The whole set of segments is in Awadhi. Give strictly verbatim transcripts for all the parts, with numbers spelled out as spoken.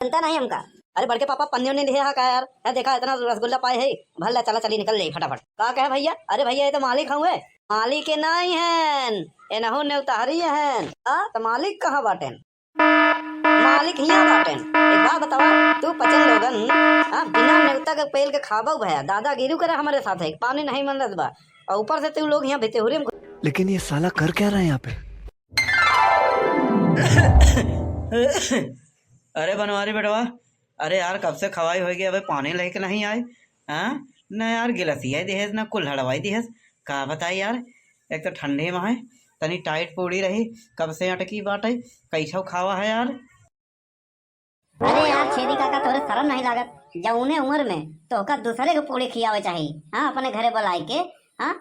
जनता नहीं हमका। अरे बड़के पापा, पन्नी उन्नी लिहे हा का यार? यार देखा, इतना रसगुल्ला पाए है, भर ला, चला चली निकल जाई फटाफट। का कहे भैया? अरे भैया, ये तो मालिक हउए। मालिक के नाहीं हन, एनहू नेवतहरी हन। आ, तो मालिक कहाँ बाटेन? मालिक हियाँ बाटेन। एक बात बतावा, तू पचन लोगन, हाँ, बिना नेवता के पेल के खाबो भया, दादागिरी करे हमरे साथ है, पानी नहीं मन रस बा, और ऊपर से तू लोग यहाँ भितेहुरे में। लेकिन ये साला कर क्या रहा है यहाँ पे? अरे बनवारी बेटवा, अरे यार, कब से खवाई होई गई, अबे पानी लेके नहीं आए। हाँ, ना यार, गिलसिया दिहेस, ना कुल्हड़वाई दिहेस। का बताई यार, एक तो ठंडी में है, तनी टाइट पूड़ी रही, कब से अटकी बाटे, कैसो खावा है यार। अरे यार छेदी काका, तोरे शरम नहीं लागत? जौने उम्र में तोहका दूसरे के पूड़ी खियावे चाही, हाँ, अपने घरे बुलाई के, हाँ,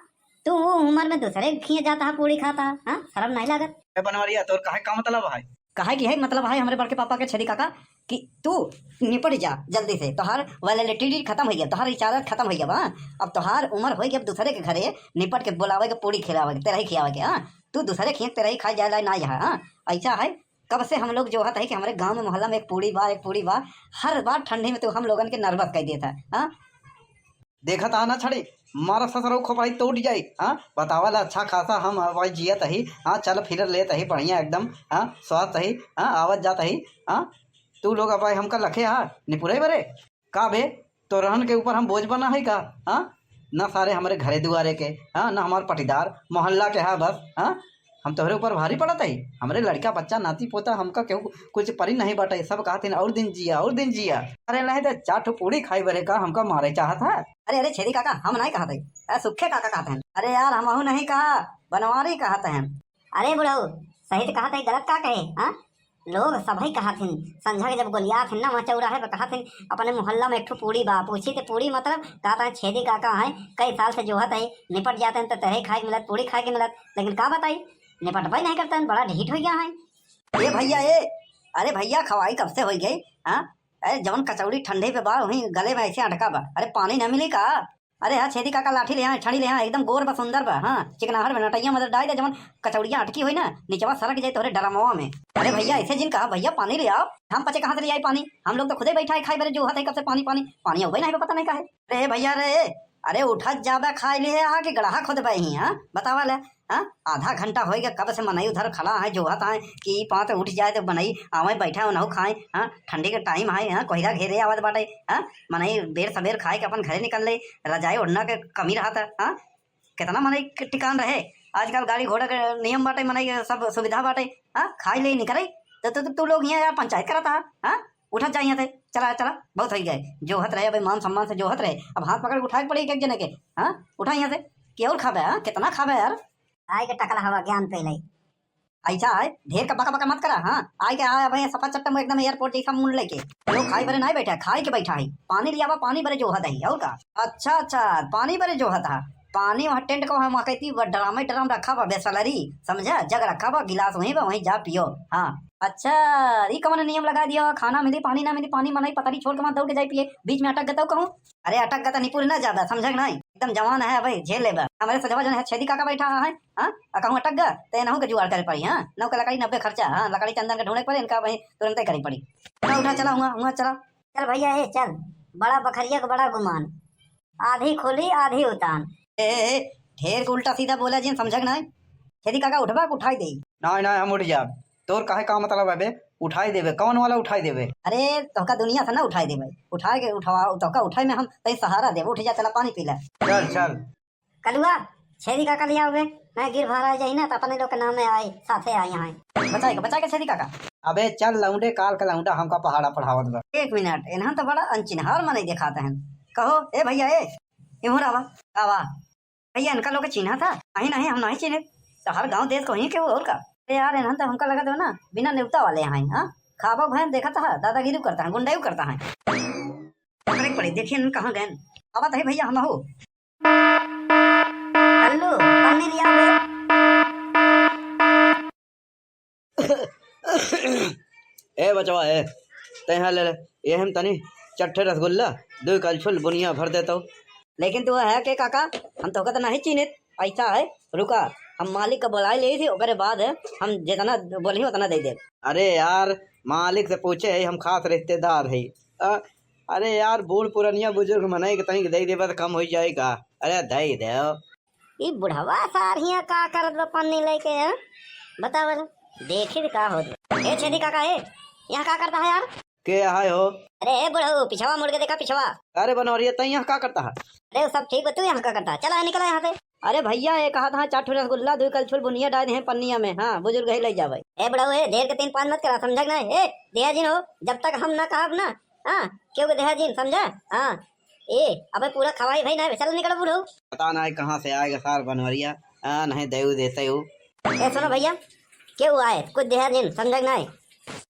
तू वो उम्र में दूसरे के खिया जाता है, पूड़ी खाता है, हाँ, शरम नहीं लागत? ए बनवरिया, तोर काहे का मतलब है? काहे की है मतलब है हमरे बड़के पापा के छेदी काका कि तू निपट जा जल्दी से, तोहार वैलिडिटी खत्म हो गया, तोहार इजाजत खत्म हो गया बा। अब तोहार उम्र हो गई, अब दूसरे के घरे निपट के बुलावे के, पूड़ी खिलावे के, तेरही खियावे के, हाँ, तू दूसरे खिया तेरही खाए जाए ला ना यहाँ, हाँ, ऐसा है। कब से हम लोग जोहत है कि हमरे गांव में, मोहल्ला में एक पूड़ी बा, एक पूड़ी बा। हर बार ठंडी में तू हम लोगन के नर्वस कर देता है, हाँ? देखत आ ना छड़ी, मारा ससुरऊ खोपड़ी टूट जाई, हाँ? बतावा ला, अच्छा खासा हम अब जियत ही, हाँ? चल फिर लेत ही बढ़िया एकदम, हाँ? स्वस्थ ही, हाँ? आवत जात ही, हाँ? तू लोग अब हमका लखे हा निपुरे बरे? का बे, तोरहन के ऊपर हम बोझ बना है का? हाँ, ना सारे हमरे घरे दुआरे के, हाँ, ना हमार पटीदार मोहल्ला के हा बस, हाँ, हम तोहरे ऊपर भारी पड़त है। हमरे लड़का बच्चा नाती पोता हमका केहू कुछ परी नहीं बाटे, सब कहत हैं और दिन जिया, और दिन जिया। अरे नहीं तो चार ठो पूड़ी खाई बरे का हमका मारे चाहत है? अरे अरे छेदी काका, हम नहीं कहत है, अरे सुखे काका कहत हैं। अरे यार हमहू नहीं कहा, बनवारी कहत हैं। अरे बुढ़ऊ, सही तो कहत है, गलत का कहे, हाँ? लोग सभई कहत हिन, संझा के जब गोलियात हिन ना, वहाँ चौराहे पे कहत हिन, अपने मोहल्ला में एक ठो पूड़ी बा। पूछी त पूड़ी मतलब? कहत हैं, छेदी काका हैं, कई साल से जोहत है, निपट जाते हैं तो तेरही खाए के मिलत, पूड़ी खाए के मिलत, लेकिन का बताई, निपटबे नहीं करते हैं, बड़ा ढीठ हो गया है। ए भैया ए, अरे भैया खवाई कब से हो गई, हाँ? अरे जवन कचौड़ी ठंडे पे बा, वहीं गले में ऐसे अटका बा, अरे पानी न मिली का? अरे हाँ, छेदी काका लाठी ले आए, छड़ी ले आए, एकदम गोर बा, सुंदर बा, हाँ, चिकनाहट में नटैया मदर डाल दे, जवन कचौड़िया अटकी हुई ना, निचवा सरक जाए तोहरे ड्रमवा में। अरे भैया, ऐसे जिन कहा, भैया पानी ले आओ, हम पचे कहाँ से ले आई पानी? हम लोग तो खुदे बैठा है, खाई बरे जो हाथ है, कब से पानी, पानी, पानी अउबे नहीं बा, पता नहीं काहे। अरे भैया रे, अरे उठत जाबे खाई लिए हा कि गड़हा खोदबे ही, हाँ? बतावा ले, हाँ? आधा घंटा होई गया, कब से मनई उधर खड़ा है, जोहत है कि ई पात उठ जाए तो मनई आवे बैठा, उनहु खाए, हाँ? ठंडी के टाइम है, हाँ? कोहिरा घेरे आवत बाटे, हाँ? मनई बेर सबेर खाए के अपन घरे निकल ले, रजाई ओढ़ना के कमी रहत है, हाँ? कितना मनई के टिकान रहे। आजकल गाड़ी घोड़ा के नियम बाटे, मनई के सब सुविधा बाटे, हाँ? खाई ले निकरे। तो तू, तू, तू लोग यहाँ यार पंचायत करत हा, हाँ? उठत जा यहाँ से, चला, चला, बहुत हो गए। जोहत रहे, अबे मान सम्मान से जोहत रहे, अब हाथ पकड़ के उठाए के पड़ी एक, एक जने के, हाँ? उठा यहाँ से, कि और खाबे, हाँ? कितना खाबे यार? आए के टकला हवा ज्ञान पे ले। ऐसा है, ढेर का बका बका मत करा, हाँ? आए के आए अबे सफा चट्टा में एकदम एयरपोर्ट जैसा मुंड लेके। लोग खाई बरे नहीं बैठा, खाई के बैठा है। पानी लियावा, पानी बरे जोहत है, और का? अच्छा, अच्छा, पानी बरे जोहत है। पानी वहाँ टेंट को हम कहती, वो ड्रामे ड्राम रखा बा, बिसलरी, समझा? जग रखा बा, गिलास वहीं बा, वहीं जा पियो। हाँ। अच्छा, ई कवन नियम लगा दिया, खाना मिली, पानी ना मिली, पानी मनई पतरी छोड़ के वहाँ दौड़ के जाए पिए, बीच में अटक गए तो कहूँ? अरे अटक गए तो निपुर ना जाबे, समझे कि नहीं? एकदम जवान है भाई, झेल लेबे। हमरे सजवा जन है, छेदी काका बैठा है, हाँ? आ कहूँ अटक गए, तो एनहू के जुगाड़ करे पड़ी, हाँ? नौ के लकड़ी नब्बे खर्चा, हाँ? लकड़ी चंदन के ढूंढे पड़ी, इनका वहीं तुरंते करे पड़ी। चला उठा, चला हुआ, हुआ चला। चल भैया, ए चल, बड़ा बखरिया के बड़ा गुमान, आधी खोली आधी उतान। ए, ए, ए, ढेर के उल्टा सीधा बोला जिन, समझे कि नहीं? छेदी काका उठबा के उठाई दे। नहीं, नहीं, हम उठ जाब। तोर काहे का मतलब है बे? उठाई देबे, कौन वाला उठाई देबे? अरे, तोहका दुनिया से ना उठाई देबे, उठाए के उठवा, तोहका उठाए में हम तई सहारा देबे। उठ जा, चला पानी पी ले। चल, चल। कलुआ, छेदी काका लिया होबे, मैं गिर भरा जाई ना, तो अपने लोग के नाम में आई, साथे आई यहाँ। बचाए के, बचाए के छेदी काका। अबे चल लौंडे, काल का लौंडा हमका पहाड़ा पढ़ावत बा। एक मिनट, इन्हन तो बड़ा अनचिन्हार मनई देखात हैं। कहो, ए भैया, ए, इहूँ आवा, आवा। भैया, इनका लोग के चिन्हा था? नहीं, नहीं, हम नहीं चिन्हे। तो हर गाँव देश को ही के वो और का? अरे यार, इन्हन तो हमका लगत हो ना, बिना नेवता वाले हैं, हाँ? खाबा भैन देखत है, दादागिरी करता है, गुंडाई करता है। पकड़े के पड़ी, देखिए इन्हन कहाँ गए। आवा तो है भैया, हम हो। कल्लू, पन्नी लिया बे। ए बचवा, ए, ते यहाँ ले ले, ये हम तनी चट्टे रसगुल्ला, दो कलछुल बुनिया भर देता हूँ। लेकिन तू है के काका, हम तोहका तो नहीं चिन्हित। ऐसा है, रुका, हम मालिक का बुलाई ले थी, ओकरे बाद हम जितना बोली उतना दे दे। अरे यार, मालिक से पूछे है, हम खास रिश्तेदार है। अ, अरे यार, बूढ़ पुरनिया बुजुर्ग मनई के तनिक दे देबा त कम होइ जाई का? अरे दे देव। ई बुढ़वा सार हियाँ का करत बा पन्नी लेके, हैं? बतावा, देखी त का होत बा। ए छेदी काका, ए, यहाँ का करता है यार? के है हो? अरे ए बुढ़ऊ, पिछवा मुड़ के देखा, पिछवा। अरे बनवरिया, तई यहाँ का करता है? अरे सब ठीक बा, तू यहाँ का करता है? चला निकला यहाँ से। अरे भइया, ए कहत हाँ, चार ठो रसगुल्ला, दुइ कलछुल बुनिया डाल दे हैं पन्निया में, हाँ, बुजुर्ग ही ले जावे। ए बुढ़ऊ, ए ढेर के तीन पाँच मत करा, समझा कि नहीं? ए देहा जिन हो, जब तक हम ना कहब ना, हाँ, केहू के देहा जिन, समझा? हाँ, ए, अबे पूरा खवाई भाई ना, चल निकल बुढ़ऊ। पता नहीं कहाँ से आएगा सार बनवरिया, हाँ, नहीं देऊ देते हो। ए सुनो भइया, केहू आए, कुछ देहा जिन, समझा कि नहीं?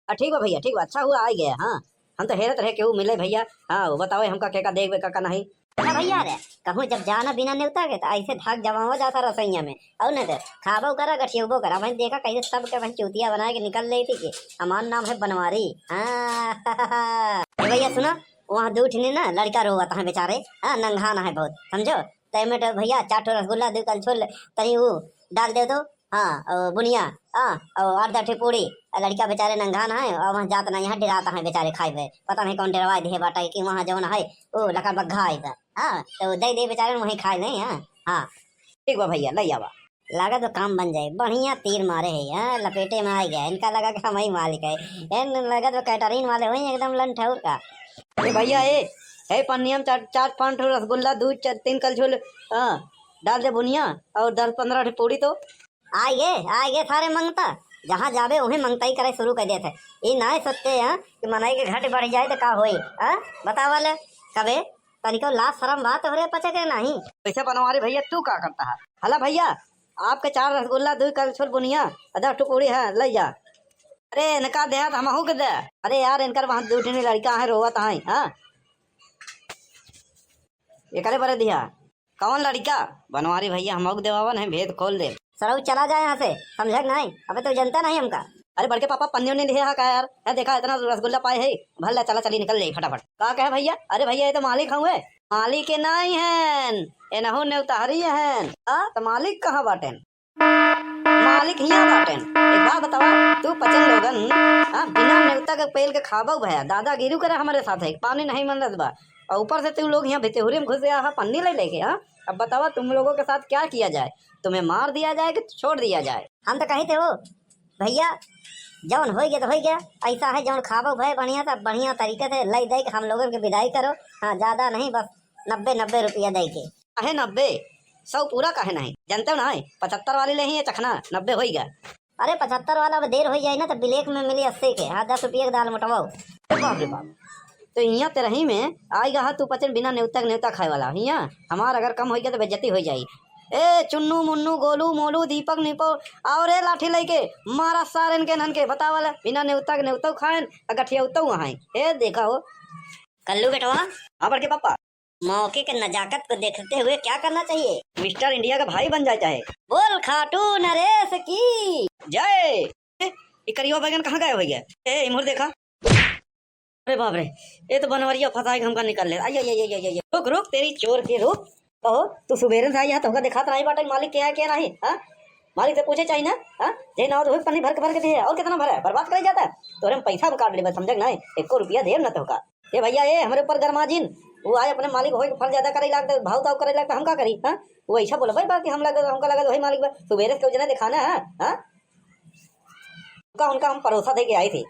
आ, ठीक बा भइया, ठीक बा, अच्छा हुआ आ गया, हाँ। हम तो हेरत रहे केहू मिले भइया, हाँ, वो बतावे हमका के का देखबे, का का नहीं। अरे भइया रे, कहूँ जब जाना बिना नेवता के, तो ऐसे धाक जमावा जाता रसोइया में, और नहीं तो खाबो करा, गठियबो करा। वहीं देखा कैसे सबके वहीं चूतिया बनाए के निकल लेती कि हमार नाम है बनवारी। हाँ। ए भइया सुना, वहाँ दू ठिने ना लड़का रोवत हैं बेचारे, हाँ, नंगहान है बहुत, समझो। तय में तो भइया चार ठो रसगुल्ला, दू कलछुल, तनी ऊ डाल दे दो, हाँ, और बुनिया, हाँ, और आठ दस ठे पूड़ी। आ लड़का बेचारे नंगहान है, और वहाँ जात नहीं है, डेरात है बेचारे खाए पे। पता नहीं कौन डेरवा दिए बाटा कि वहाँ जौन है, वो लकड़ बग्घा है तो, हाँ, तो दे दे बेचारे, वहीं खाए नहीं, हाँ, हाँ। ठीक बा भइया, ले आवा। लागत बा काम बन जाए, बढ़िया तीर मारे है, हाँ, लपेटे में आ गया। इनका लगा कि हम ही मालिक है, इन लागत बा कैटरिंग वाले हुई एकदम लंठौर का। ए भइया, ए, ए पन्निया में चार, चार पाँच ठो रसगुल्ला, दू, चार, तीन कलछुल, हाँ, डाल दे बुनिया, और दस पन्द्रह ठे पूड़ी तो। आइगे, आइगे सारे मंगता, जहाँ जाबे उहें मंगताई करे शुरू कर देत है। ई नाय सोचते हैं कि मनई के घट बढ़ जाए तो का होई, हाँ? बतावा ले, कबे तनिको लाज शरम बा तोहरे पचे के नहीं। वैसे बनवारी भइया, तू का करता है? हला भइया, आपके चार रसगुल्ला, दू कलछुल बुनिया, और दस टुकड़ी है, ले जा। अरे इनका देहा तो हमहू के दे। अरे यार, इनकर वहाँ दू ठिनी लड़का है, रोवत हैं, हाँ? एकरे बरे दिया। कौन लड़का? बनवारी भइया, हमहू के देवावा नहीं, भेद खोल दे। सरऊ चला जाए यहाँ से, समझा कि नहीं? अबे तो जनता नहीं हमका। अरे बड़के पापा, पन्नी उन्नी लिहे हा का यार? है देखा, इतना रसगुल्ला पाए है, भर ले, चला चली, निकल जाई फटाफट। का कहे भइया? अरे भइया, ये तो मालिक हउए। मालिक के नहीं हैं, एनहू नेवतारी हैं। हाँ, तो मालिक कहाँ बाटेन? मालिक हियाँ बाटेन। एक बात बतावा, तू पचन लोगन, हाँ, बिना नेवता के पेल के खाबो भया, दादागिरी करे हमरे साथ है, पानी नहीं मनत बा। और ऊपर से तू लोग हियाँ भितहुरी में घुस गया है पन्नी ले लेके, हाँ? अब बतावा, तुम लोगों के साथ क्या किया जाए? तुम्हें मार दिया जाए कि छोड़ दिया जाए? हम तो कही थे वो, भइया, जौन होइ गया तो होइ गया, ऐसा है, जौन खाबो भय बढ़िया से, बढ़िया तरीके से लई दे के हम लोगन के विदाई करो। हाँ, ज्यादा नहीं, बस नब्बे, नब्बे रुपया दे के। काहे नब्बे? सौ पूरा काहे नहीं? जनते हो ना, पचहत्तर वाली ले ही ये चखना, नब्बे होइगा। अरे, पचहत्तर वाला अब देर होइ जाई ना, तो ब्लैक में मिली अस्सी के, हाँ, दस रुपया के दाल मोटवाओ। अरे बाप रे बाप, तो हियाँ तेरही में आइगा हा तू पचन बिना नेवता के नेवता खाए वाला, हियाँ हमार अगर कम होइगा तो बेइज्जती होइ जाई। ए चुन्नू मुन्नू गोलू मोलू दीपक निपो, आओ रे लाठी लेके, मारा सारेन के नन के, बतावा ले, बिना नेवता के नेवतौ खाएन, आ गठियौतौ वहाँ। ए देखा हो। कल्लू बेटवा। हाँ बड़के पापा। मौके के नजाकत को देखते हुए क्या करना चाहिए? मिस्टर इंडिया का भाई बन जाए चाहे। बोल खाटू नरेश की जय। ए, ई करियो बैगन कहाँ गायब होइ गया? ए, इमोर देखा। अरे बाप रे, ए तो बनवरिया फंसाए के हमका निकल ले। आई, आई, आई, आई, आई, आई। रुक, रुक, तेरी चोर की रुक। कहो, तू सुबेरे से आई है, तोहका देखात नहीं बाटे मालिक के है के नहीं, हाँ? मालिक से पूछे चाहिए ना, हाँ? जे ना हो तो पन्नी भर के, भर के दिए, और कितना भरा है? बर्बाद करे जाता है। तोरे हम पैसा भी काट लेबे, समझे कि नहीं? एको रुपया देब ना तोहका। ए भइया, ए, हमरे ऊपर गरमा जिन। वो आए अपने मालिक होए के फर्ज अदा करे लागते, भाव ताव करे लागते, हम का करी, हाँ? वो ऐसा बोलबे बा कि हम लगे, हमका लगे वही मालिक बा। सुबेरे से केहू जने देखाना है, हाँ? उनका, उनका हम परोसा दे के आए थे।